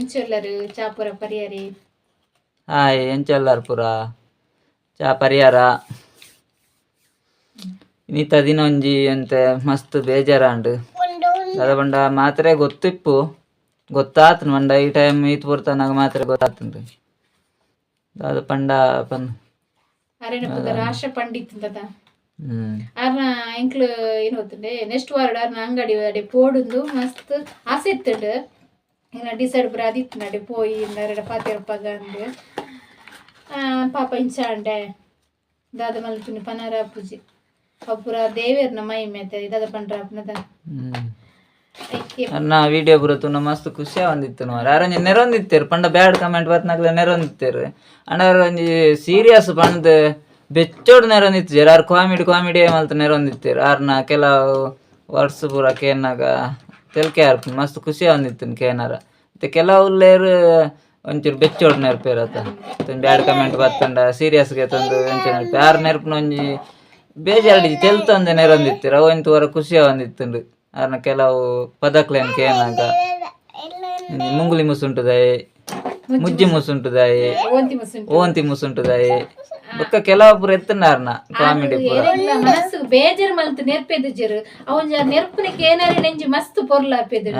ಎಂಚೊಲ್ಲರು ಚಾಪುರ ಪರಿಯರಿ. Hi, ಎಂಚೊಲ್ಲರ್ ಪೂರ? ಚಾ ಪರಿಹಾರ. ಇನಿತ ದಿನ ಒಂಜಿ ಅಂತೆ ಮಸ್ತ್ ಬೇಜಾರಾಂಡ್. ದಾದ ಪಂಡ ಮಾತ್ರೆ ಗೊತ್ತಿಪ್ಪು, ಗೊತ್ತಾತನ್ ಪಂಡ ಈ ಟೈಮ್ ಈತ್ ಪೊರ್ತನಾಗ ಮಾತ್ರೆ ಗೊತ್ತಾತುಂಡು. ದಾದ ಪಂಡ ಪನ್. ಅರೆನ ಪುದರ್ ಆಶಾ ಪಂಡಿತ್ ಅಂತದ. ಆರ್ನ ಎಂಕ್ಲು ಏನು ಗೊತ್ತುಂಡೆ, ನೆಕ್ಸ್ಟ್ ವಾರ ಆರ್ನ ಅಂಗಡಿ ಅಡೆ ಪೋಡುಂದು ಮಸ್ತ್ ಆಸೆ ಇತ್ತುಂಡು. ಇನ್ನ ಡಿಸೈಡ್ ಪೂರ ಅದಿತ್ತು, ಅಡೆ ಪೋಯಿ ಅರೆಡ ಪಾತೆರಪ್ಪಾಗ ಅಂದು. ಪಾಪ ಇಂಚಾಂಡೆ, ದಾದ ಮಲ್ಪುನಿ ಪನಾರ ಪೂಜೆ. ಅವು ಪೂರ ದೇವೆರ್ನ ಮಹಿಮೆ ಅತ್ತೆ, ದಾದ ಪಂಡ್ರ ಅಪ್ಪನದ. ಐಕೆ. ಅರ್ನ ವಿಡಿಯೋ ಪೂರ ತೂನ ಮಸ್ತ್ ಖುಷಿ ಆವೊಂದಿತ್ತು ಮಾರ್ರೆ. ಆರ್ ಒಂಜಿ ನೆರೊಂದಿತ್ತೆರ್ ಪಂಡ ಬ್ಯಾಡ್ ಕಮೆಂಟ್ ಬತ್ತ್ನಕ್ಲೆ ನೆರೊಂದಿತ್ತೆರ್. ಅಂಡ ಆರ್ ಒಂಜಿ ಸೀರಿಯಸ್ ಪಂದ್ ಬೆಚ್ಚೊಡು ನೆರೊಂದಿತ್ತಿಜೆರ್. ಆರ್ ಕಾಮಿಡಿ ಕಾಮಿಡಿ ಮಲ್ತ್ ನೆರೊಂದಿತ್ತೆರ್. ಆರ್ನ ಕೆಲವು ವರ್ಡ್ಸ್ ಪೂರ ಕೇನ್ನಗ ತೆಲ್ಕೆ ಆರ್ಪುಂಡು. ಮಸ್ತ್ ಖುಷಿ ಆವೊಂದಿತ್ತು ಕೇನರ. ಇತ್ತೆ ಕೆಲವು ಉಲ್ಲೆರ್, ಒಂಚೂರು ಬೆಚ್ಚೊಡು ನೆರ್ಪೆರ್ ಅತ. ಬ್ಯಾಡ್ ಕಮೆಂಟ್ ಬತ್ತಂಡ ಸೀರಿಯಸ್ ಗೆತೊಂದು ಅಂಚ ನೆರ್ಪೆರ್. ಆರ್ ನೆರ್ಪುನ ಒಂಜಿ ಬೇಜಾರ್ಡಿಜಿ, ತೆಲ್ತೊಂದೆ ನೆರೊಂದಿತ್ತೆರ್. ಅವು ಒಂಜಿ ತೂವರ ಖುಷಿ ಆವೊಂದಿತ್ತುಂಡು. ಆರ್ನ ಕೆಲವು ಪದಕ್ಲೆನ್ ಕೇನಗ ಒಂಜಿ ಮುಂಗುಲಿ ಮುಸುಂಟುದಾಯೆ, ಮುಜ್ಜಿ ಮುಸುಂಟುದಾಯೆ, ಓಂತಿ ಮುಸುಂಟು, ಓಂತಿ ಮುಸುಂಟುದಾಯೆ, ಬೊಕ್ಕ ಕೆಲವು ಪೂರ ಎತ್ತುಂಡ ಆರ್ನ ಕಾಮಿಡಿ ಪೂರ. ಏರೆಗ್ಲ ಮನಸ್ಸು ಬೇಜಾರ್ ಮಲ್ತ್ ನೆರ್ಪೆದಿಜೆರ್. ಅವೊಂಜಿ ನೆರ್ಪುನಕ್ಕೆ ಏನಾರು ನೆಂಜಿ ಮಸ್ತ್ ಪೊರ್ಲಾಪೆದು.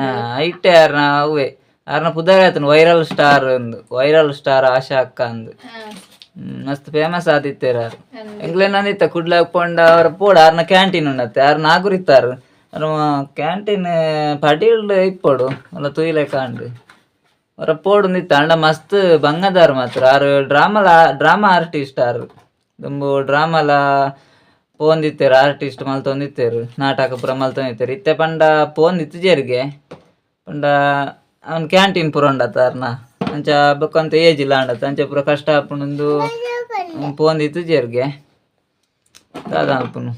ಐಟೆ ಆರ್ನ ಅವ್ವೆ ಆರ್ನ ಪುದರ್ ಆತನ ವೈರಲ್ ಸ್ಟಾರ್ ಅಂದು, ವೈರಲ್ ಸ್ಟಾರ್ ಆಶಾ ಅಕ್ಕ ಅಂದು. ಮಸ್ತ್ ಫೇಮಸ್ ಆದಿತ್ತೆರ್ ಆರ್. ಎಂಕ್ಲೆನ ಅಂದಿತ್ತ ಕುಡ್ಲಾಗ್ ಪೋಂಡ ಅವರ ಪೋಡ ಆರ್ನ ಕ್ಯಾಂಟೀನ್ ಉಂಡತ್ತೆ. ಆರ್ ನಾಗುರಿತ್ತಾರ್. ಅರ್ ಕ್ಯಾಂಟೀನ್ ಪಡೀಲ್ಡ್ ಇಪ್ಪೊಡು ಅಲ್ಲ ತೂಯ್ಲೆಕ ಅಂಡು. ಅವರ ಪೋಡುಂದಿತ್ತ. ಅಂಡ ಮಸ್ತ್ ಬಂಗದಾರ್ ಮಾತ್ರ. ಆರ್ ಡ್ರಾಮಲ, ಡ್ರಾಮಾ ಆರ್ಟಿಸ್ಟ್ ಆರ್. ದುಂಬು ಡ್ರಾಮಲ ಪೋಂದಿತ್ತೆರ್, ಆರ್ಟಿಸ್ಟ್ ಮಲ್ತೊಂದಿತ್ತೆರ್, ನಾಟಕ ಪೂರ ಮಲ್ತೊಂದಿತ್ತೆರ್. ಇತ್ತೆ ಪಂಡ ಪೋಂದಿತ್ತಿಜೆರ್ಗೆ. ಪಂಡ ಅವ್ನ ಕ್ಯಾಂಟೀನ್ ಪೂರ ಉಂಡತ್ತ ಆರ್ನ. ಅಂಚ ಬೊಕ್ಕಂತ ಏಜ್ ಇಲ್ಲ ಅಂಡತ್ತ, ಅಂಚ ಪೂರ ಕಷ್ಟ ಆಪುಂಡು, ಪೋಂದಿತ್ತಿಜೆರ್ಗೆ. ದಾದ ಅನ್ಪುನು,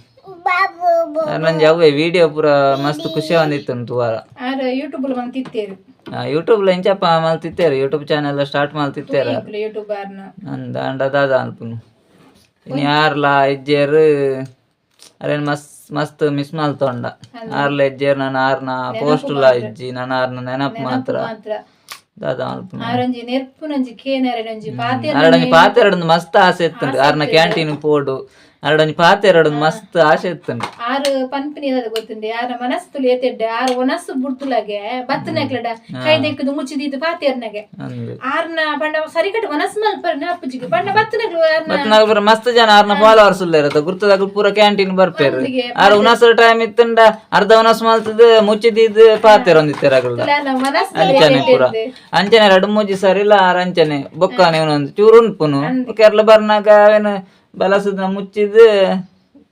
ನಂಜಿ ಅವೇ ವಿಡಿಯೋ ಪೂರ ಮಸ್ತ್ ಖುಷಿ ಆವೊಂದಿತ್ತು ತೂವರ. ಆರ್ ಯೂಟ್ಯೂಬ್ ಮಂತಿತ್ತೇರು. ಯೂಟ್ಯೂಬ್ ಇಂಚಪ್ಪ ಮಲ್ತಿತ್ತೇರು, ಯೂಟ್ಯೂಬ್ ಚಾನೆಲ್ ಸ್ಟಾರ್ಟ್ ಮಲ್ತಿತ್ತೇರು. ಯೂಟ್ಯೂಬ್ ಆರ್ನ. ಅಂದ ಅಂಡ ದಾದ ಅನ್ಪುನು, ಇನ್ನು ಯಾರ್ಲ ಇಜ್ಜೇರ್. ಅರೇನ್ ಮಸ್ತ್ ಮಸ್ತ್ ಮಿಸ್ ಮಲ್ತೊಂಡ. ಆರ್ಲ ಇಜ್ಜೇರ್, ನಾನು ಆರ್ನ ಪೋಸ್ಟುಲ ಇಜ್ಜಿ, ನಾನು ಆರ್ನ ನೆನಪು ಮಾತ್ರ. ಮಾತ್ರ. ದಾದ ಅನ್ಪುನು. ಆರೊಂಜಿ ನೆರ್ಪುನೊಂಜಿ ಕೇನರೆನೊಂಜಿ ಪಾತೆರ. ಅರಡೊಂಜಿ ಪಾತೆರಡೊಂದು ಮಸ್ತ್ ಆಸೆ ಇತ್ತುಂಡು. ಆರ್ನ ಕ್ಯಾಂಟೀನ್ ಪೋಡು, ಅರಡೊಂಜಿ ಪಾತೆರಡೊಂದು ಮಸ್ತ್ ಆಸೆ ಇತ್ತುಂಡು. ಆರ್ ಪನ್ಪಿನಿ ದಾದ ಗೊತ್ತುಂಡೆ? ಆರ ಮನಸ್ಸು ಏತೆಡ್ಡೆ. ಆರ್ ಒನಸ್ಸು ಬುಡ್ತುಲಾಗೆ ಬತ್ತನಕ್ಲಡ ಕೈ ದೆಕ್ಕದು ಮುಚ್ಚಿದೀದು ಪಾತೆರ್ನಗೆ. ಅಂದ್. ಆರ್ನ ಪಂಡ ಸರಿಕಟ್ ಮನಸ್ಸು ಮಲ್ಪರ್ನ ಅಪ್ಪುಜಿಗೆ ಪಂಡ ಬತ್ತನಕ್ಲು ಆರ್ನ. ಬತ್ನಾಗ ಪೂರ ಮಸ್ತ್ ಜನ ಆರ್ನ ಫಾಲೋವರ್ಸ್ ಉಲ್ಲೇರ. ಗುರ್ತದಾಗಲು ಪೂರ ಕ್ಯಾಂಟೀನ್ ಬರ್ಪೇರು. ಆರ್ ಉನಸರ ಟೈಮ್ ಇತ್ತುಂಡ ಅರ್ಧ ಉನಸ್ ಮಲ್ತದ ಮುಚ್ಚಿದೀದ್ ಪಾತೆರೊಂದಿತ್ತೆರ್ ಅಗಲ್ಡ. ಆರ್ನ ಮನಸ್ಸು. ಅಂಚನೆ ಪೂರ ಅಂಚನೆ ರಡ್ಡ್ ಮೂಜಿ ಸರಿಲ ಆರ್ ಅಂಚನೆ ಬೊಕ್ಕನೆ ಒಂದೊಂದು ಚೂರು ಉನ್ಪುನು. ಕೇರಳ ಬರ್ನಾಗ ಅವೇನು ಬಲಸುದ ಮುಚ್ಚಿದ್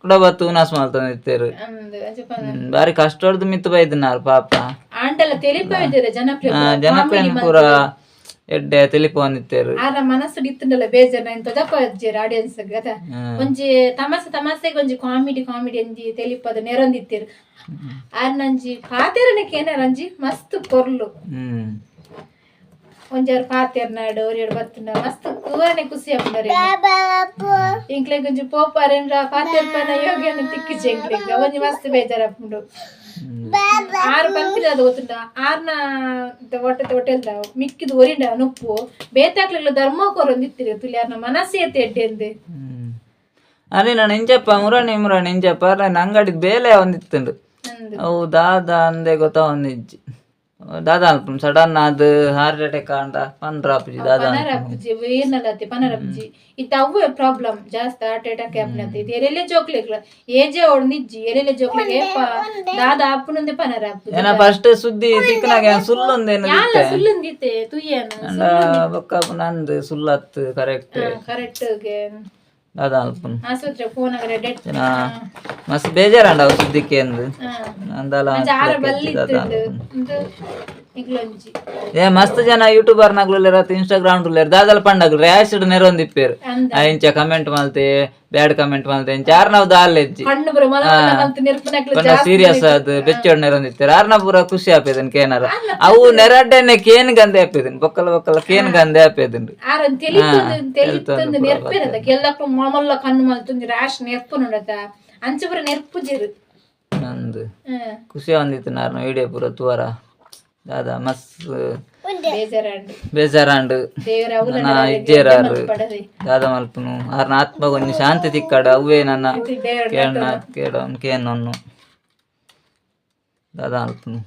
ಕುಡ ಬತ್ತು ಉನಸ್ ಮಲ್ತೊಂದಿತ್ತೆರ್. ಅಂದ್ ಅಂಚ. ಬಾರಿ ಕಷ್ಟೊಡ್ದು ಮಿತ್ತ್ ಬೈದಿನಾರ್ ಪಾಪ. ಆಂಡಲ ತೆಲಿಪವಿದ್ದೀರ ಜನಪ್ರಿಯ. ಜನಕ್ಲೆನ್ ಪೂರ ಎಡ್ಡೆ ತೆಲಿಪೊಂದಿತ್ತೆರ್. ಆರ್ನ ಮನಸ್ಸು ಇತ್ತುಂಡಲ ಬೇಜಾರ್ ತೊಜಪ್ಪ ಆಡಿಯನ್ಸ್ ಅದ. ಒಂಜಿ ತಮಾಸೆ ತಮಾಸೆಗೆ, ಒಂಜಿ ಕಾಮಿಡಿ ಕಾಮಿಡಿ ಒಂಜಿ ತೆಲಿಪದ ನೆರೊಂದಿತ್ತೆರ್. ಆರ್ನಂಜಿ ಪಾತೆರನಕ್ಕೆ ಏನಾರಂಜಿ ಮಸ್ತ್ ಪೊರ್ಲು. ಒಂಜಾರು ಪಾತೆರ್ನಾಡು ಒರಿಯಡ್ ಬತ್ತುಂಡ ಮಸ್ತ್ ತೂವನೆ ಖುಷಿ ಆಪುಂಡರೆ ಎಂಕ್ಲೆಗ್. ಒಂಜಿ ಪೋಪಾರೆಂದ್ರ ಪಾತೆರ್ಪನ ಯೋಗ್ಯನ ತಿಕ್ಕಿಜಿ ಎಂಕ್ಲೆಗ್. ಒಂಜಿ ಮಸ್ತ್ ಬೇಜಾರಾಪುಂಡು. ಆರು ಪನ್ಪಿನ ಅದು ಗೊತ್ತುಂಡ, ಆರ್ನ ಹೊಟ್ಟೆ ಹೋಟೆಲ್ದ ಮಿಕ್ಕಿದ್ ಒರಿಂಡ ನುಪ್ಪು ಬೇತಾಕ್ಲೆಗ್ಲ ಧರ್ಮ ಕೊರೊಂದಿತ್ತಿರಿ ತುಲಿ. ಆರ್ನ ಮನಸ್ಸೇ ಎಡ್ಡೆಂದು. ಅರೆ ನಾನು ಇಂಚಪ್ಪ ಮುರಾಣಿ ಮುರಾಣಿ ಇಂಚಪ್ಪ ಅರೆ ಅಂಗಡಿ ಬೇಲೆ ಒಂದಿತ್ತುಂಡು. ಅಂದ್. ಅವು ದಾದ ಅಂದೆ ಗೊತ್ತಾವೊಂದಿಜ್ಜಿ. ದಾದ ಅನ್ಪುಂಡು, ಸಡನ್ ಆದ್ ಹಾರ್ಟ್ ಅಟ್ಯಾಕ್ ಆಂಡ ಪಂಡ್ರಾಪುಜಿ ದಾದ ಅನ್ಪುಂಡು. ಪನರಪ್ಪುಜಿ ಏರ್ನಲತ್ತೆ ಪನರಪ್ಪುಜಿ. ಇತ್ತ ಅವ್ವೆ ಪ್ರಾಬ್ಲಮ್ ಜಾಸ್ತಿ ಹಾರ್ಟ್ ಅಟ್ಯಾಕ್ ಆಪುನತೆ. ಇದು ಎರೆಲೆ ಜೋಕ್ಲೆಗ್ಲ ಏಜೆ ಓಡ್ ನಿಜ್ಜಿ, ಎರೆಲೆ ಜೋಕ್ಲೆಗ್ ಏಪ ದಾದ ಆಪುನಂದೆ ಪನರಪ್ಪುಜಿ. ಏನ ಫಸ್ಟ್ ಸುದ್ದಿ ತಿಕ್ಕನಾಗ ಸುಲ್ಲೊಂದೇನು. ಯಾಲ ಸುಲ್ಲುಂದಿತ್ತೆ ತುಯ್ಯನ. ಅಂಡ ಬೊಕ್ಕ ನಂದು ಸುಲ್ಲತ್ತು ಕರೆಕ್ಟ್. ಕರೆಕ್ಟ್ ಗೆ. ದಾದ ಅನ್ಪುಂಡು. ಆಸ್ಪತ್ರೆ ಫೋನ್ ಆಗರೆ ಡೆತ್. ಮಸ್ತ್ ಬೇಜಾರಂಡ ಅವು ಸುದ್ದಿಕ್ಕೆ ಅಂದು ಅಂದಲ. ಆರ ಬಲ್ಲಿ ಇತ್ತುಂಡು ಇಂಕ್ಲೊಂಜಿ. ಏ ಮಸ್ತ್ ಜನ ಯೂಟ್ಯೂಬರ್ ನಗ್ಲು ಇನ್ಸ್ಟಾಗ್ರಾಮ್ ಉಲ್ಲೇರ್. ದಾದಲ ಪಂಡಗ್ಲು ರ್ಯಾಶ್ ನೆರೊಂದಿಪ್ಪೇರು. ಅಂದ. ಇಂಚ ಕಮೆಂಟ್ ಮಲ್ತೆ, ಬ್ಯಾಡ್ ಕಮೆಂಟ್ ಮಲ್ತೆ, ಇಂಚ ಆರ್ನವ್ ದಾಲೆಜ್ಜಿ. ಕಣ್ಣು ಬರ ಮಲ ಮಲ ಮಲ್ತ್ ನೆರ್ಪುನಕ್ಲು. ಪಂಡ ಸೀರಿಯಸ್ ಆದ್ ಬೆಚ್ಚೋಡ್ ನೆರೊಂದಿತ್ತೆರ್. ಆರ್ನ ಪೂರ ಖುಷಿ ಆಪೇದನ್ ಕೇನರ. ಅವು ನೆರಡ್ಡೆನೆ ಕೇನ್ ಗಂದೆ ಆಪೇದನ್, ಬೊಕ್ಕಲ ಬೊಕ್ಕಲ ಕೇನ್ ಗಂದೆ ಆಪೇದನ್. ಆರನ್ ತೆಲಿತೊಂದು ತೆಲಿತೊಂದು ನೆರ್ಪೇರದ ಎಲ್ಲಕ್ಕೂ ಮಾಮಲ್ಲ ಕಣ್ಣು ಮಲ್ತೊಂದು ರ್ಯಾಶ್ ನೆರ್ಪುನುಂಡತ ಅಂಚ ಪೂರ ನೆರ್ಪುಜೆರು. ನಂದು ಖುಷಿ ಆವೊಂದಿತ್ತು ನಾರ್ನ ವಿಡಿಯೋ ಪೂರ ತೂವರ. ದಾದಾ ಮಸ್ತ್ ಬೇಜಾರಾಂಡ್. ಬೇಜಾರಾಂಡ್. ದೇವರ ಅವ್ಲ ನನ್ನ ಇಜ್ಜೇರಾರು ದಾದ ಮಲ್ಪುನು, ಆರ್ನ ಆತ್ಮ ಒಂಜಿ ಶಾಂತಿ ತಿಕ್ಕಡ, ಅವ್ವೇ ನನ್ನ ಕೇಳನ ಕೇಡ ಕೇನೊನ್ನು ದಾದ ಮಲ್ಪುನು.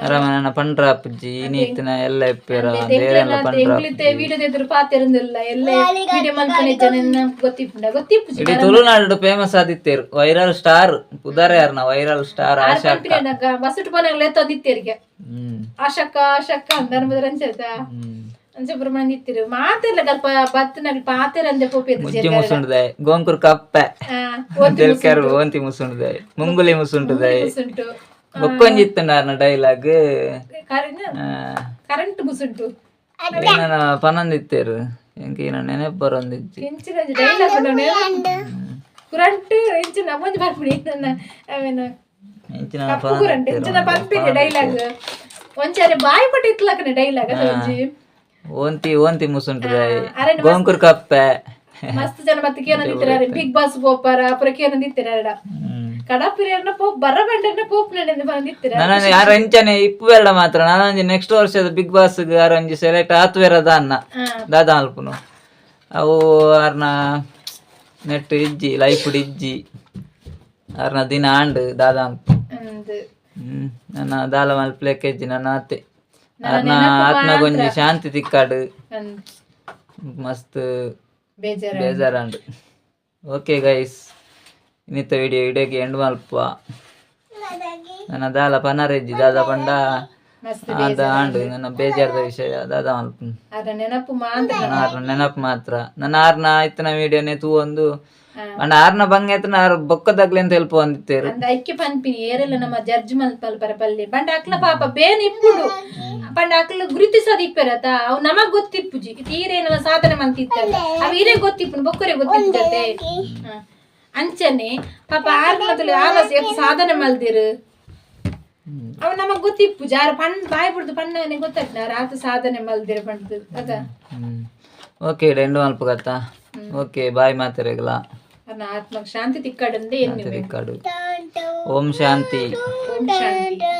ಆರಾಮ ನನ್ನ ಪಂಡ್ರ ಅಪ್ಪುಜ್ಜಿ ಇನಿತ್ತಿನ ಎಲ್ಲ ಇಪ್ಪೇರ ಬೇರೆಲ್ಲ ಪಂಡ್ರ. ಎಂಕ್ಲಿತ್ತೆ ವಿಡಿಯೋ ಎದುರು ಪಾತೆರಂದಿಲ್ಲ, ಎಲ್ಲ ವಿಡಿಯೋ ಮಲ್ಪನೆ ಜನ ಗೊತ್ತಿಪ್ಪುಂಡ ಗೊತ್ತಿಪ್ಪುಜಿ. ಇಡೀ ತುಳುನಾಡು ಫೇಮಸ್ ಆದಿತ್ತೇರು, ವೈರಲ್ ಸ್ಟಾರ್ ಪುದಾರೆ ಯಾರ್ನ ವೈರಲ್ ಸ್ಟಾರ್ ಆಶಾ ಅಕ್ಕ. ಬಸ್ಸುಟ್ ಪೋನಾಗ್ಲೆ ತಂದಿತ್ತೇರಿಗೆ. ಆಶಕ್ಕ ಆಶಕ್ಕ ಅಂದ ಅಂಚೆತ. ಅಂಚೆ ಪ್ರಮಾಣ ಇತ್ತಿರು ಮಾತೆಲ್ಲ ಕಲ್ಪ ಬತ್ತನಾಗ ಪಾತೆರಂದೆ ಪೋಪೆ. ಮುಜ್ಜಿ ಮುಸುಂಡ್ದೆ, ಗೋಂಕುರ್ ಕಪ್ಪೆ ತೆಲ್ಕರು, ಓಂತಿ ಮುಸುಂಡ್ದೆ, ಮುಂಗುಲಿ ಮುಸುಂಟುದೆ. ಮುಸುಂಟು. ಬೊಕ್ಕೊಂಜಿ ಇತ್ತುಂಡ ಡೈಲಾಗ್. ಕರೆಂಟ್ ಮುಸುಂಟು. ಏನ ಪನೊಂದಿತ್ತೇರು, ಎಂಕ್ ಏನ ನೆನಪು ಬರೊಂದಿಜ್ಜಿ. ಎಂಚಿನ ಡೈಲಾಗ್ ಕುರಂಟು ಎಂಚಿನ ಒಂಜಿ ಬರ್ಪುನಿ ನನ್ನ ಅವೇನ. ಎಂಚಿನ? ಕಪ್ಪು ಕುರಂಟು ಎಂಚಿನ ಪನ್ಪಿನಿ ಡೈಲಾಗ್ ಒಂಚಾರೆ ಬಾಯಿ ಪಟ್ಟ ಇತ್ಲಕನೆ ಡೈಲಾಗ್ ಅದು ಒಂಜಿ. ಓಂತಿ ಓಂತಿ ಮುಸುಂಟುದೆ. ಅರೆ. ಗೋಂಕುರ್ ಕಪ್ಪೆ. ಮಸ್ತ್ ಜನ ಮತ್ತೆ ಕೇನಂದಿತ್ತಾರೆ, ಬಿಗ್ ಬಾಸ್ ಪೋಪಾರ ಅಪುರ ಕೇನಂದಿತ್ತಾರೆ ಅರಡ. ಕಡಪಿರಿಯರ್ನ ಪೋಪ್ ಬರ ಬಂಡರ್ನ ಪೋಪ್ ನಡೆಂದು ಬಂದಿತ್ತೀರ. ನಾನು ಯಾರ ಅಂಚನೆ ಇಪ್ಪು ಬೇಡ ಮಾತ್ರ, ನಾನೊಂಜಿ ನೆಕ್ಸ್ಟ್ ವರ್ಷದ ಬಿಗ್ ಬಾಸ್ ಯಾರೊಂಜಿ ಸೆಲೆಕ್ಟ್ ಆತ್ವೇರದ ಅನ್ನ. ದಾದ ಅಲ್ಪುನು, ಅವು ಆರ್ನ ನೆಟ್ ಇಜ್ಜಿ, ಲೈಫ್ ಇಜ್ಜಿ, ಆರ್ನ ದಿನ ಆಂಡ್ ದಾದ ಅನ್ಪು. ಅಂದ್. ನನ್ನ ದಾಲ ಮಲ್ಪ್ಲೆಕ್ ಇಜ್ಜಿ ನನ್ನ ಅತ್ತೆ, ಆರ್ನ ಆತ್ಮಗೊಂಜಿ ಶಾಂತಿ ತಿಕ್ಕಾಡು. ಅಂದ್. ಮಸ್ತ್ ಬೇಜಾರ. ಬೇಜಾರಾಂಡ್. ಓಕೆ ಗೈಸ್, ಇನ್ನಿತ್ತ ವಿಡಿಯೋ ಇಡಕ್ಕೆ ಎಂಡ್ ಮಲ್ಪ. ನನ್ನ ದಾಲ ಪನರೆಜ್ಜಿ ದಾದ ಪಂಡ. ಮಸ್ತ್. ಆದ ಆಂಡ್, ನನ್ನ ಬೇಜಾರದ ವಿಷಯ ದಾದ ಮಲ್ಪ. ಅದ ನೆನಪು ಮಾತ್ರ. ನನ್ನ ಆರ್ನ ನೆನಪು ಮಾತ್ರ. ನನ್ನ ಆರ್ನ ಇತ್ತನ ವಿಡಿಯೋನೆ ತೂ ಒಂದು ಅಂಡ ಆರ್ನ ಬಂಗ ಎತ್ತನ ಆರ್ ಬೊಕ್ಕದಾಗ್ಲಿ ಅಂತ ಹೆಲ್ಪ್ ಅಂದಿತ್ತೇರು. ಅಂದ ಐಕ್ಕೆ ಪನ್ಪಿನಿ, ಏರೆಲ್ಲ ನಮ್ಮ ಜಡ್ಜ್ ಮಲ್ಪಲ್ ಪರ ಪಲ್ಲೆ ಬಂಡ ಅಕ್ಲ ಪಾಪ ಬೇನ್ ಇಪ್ಪುಡು ಪಂಡ ಅಕ್ಲ ಗುರುತಿಸೋದು ಇಪ್ಪರತ, ಅವು ನಮಗ್ ಗೊತ್ತಿಪ್ಪುಜಿ. ಈರೇನೆಲ್ಲ ಸಾಧನೆ ಮಂತಿತ್ತಲ್ಲ, ಅವು ಈರೇ ಗೊತ್ತಿಪ್ಪುನು, ಬೊಕ್ಕರೆ ಗೊತ್ತಿಪ್ಪತೆ. ಅಂಚನೆ ಪಾಪ ಆರ್ ಮೊದಲು ಆಲಸ್ ಎತ್ ಸಾಧನೆ ಮಲ್ದಿರು, ಅವ್ ನಮಗ್ ಗೊತ್ತಿಪ್ಪುಜಿ. ಆರ್ ಪಣ್ ಬಾಯ್ ಬಿಡ್ದು ಪಣ್ಣನೆ ಗೊತ್ತಾಗ್ತದೆ ಆರ್ ಆತ ಸಾಧನೆ ಮಲ್ದಿರು ಪಂಡ್ದು ಅದ. ಓಕೆ, ಎಂಡು ಮಲ್ಪ ಗತ್ತಾ. ಓಕೆ, ಬಾಯ್ ಮಾತಾರೆಗಲ. ಅನ್ನ ಆತ್ಮಕ್ ಶಾಂತಿ ತಿಕ್ಕಡಂದೆ ಎನ್ನುವೆ. ತಿಕ್ಕಾಡು. ಓಂ ಶಾಂತಿ. ಓಂ ಶಾಂತಿ.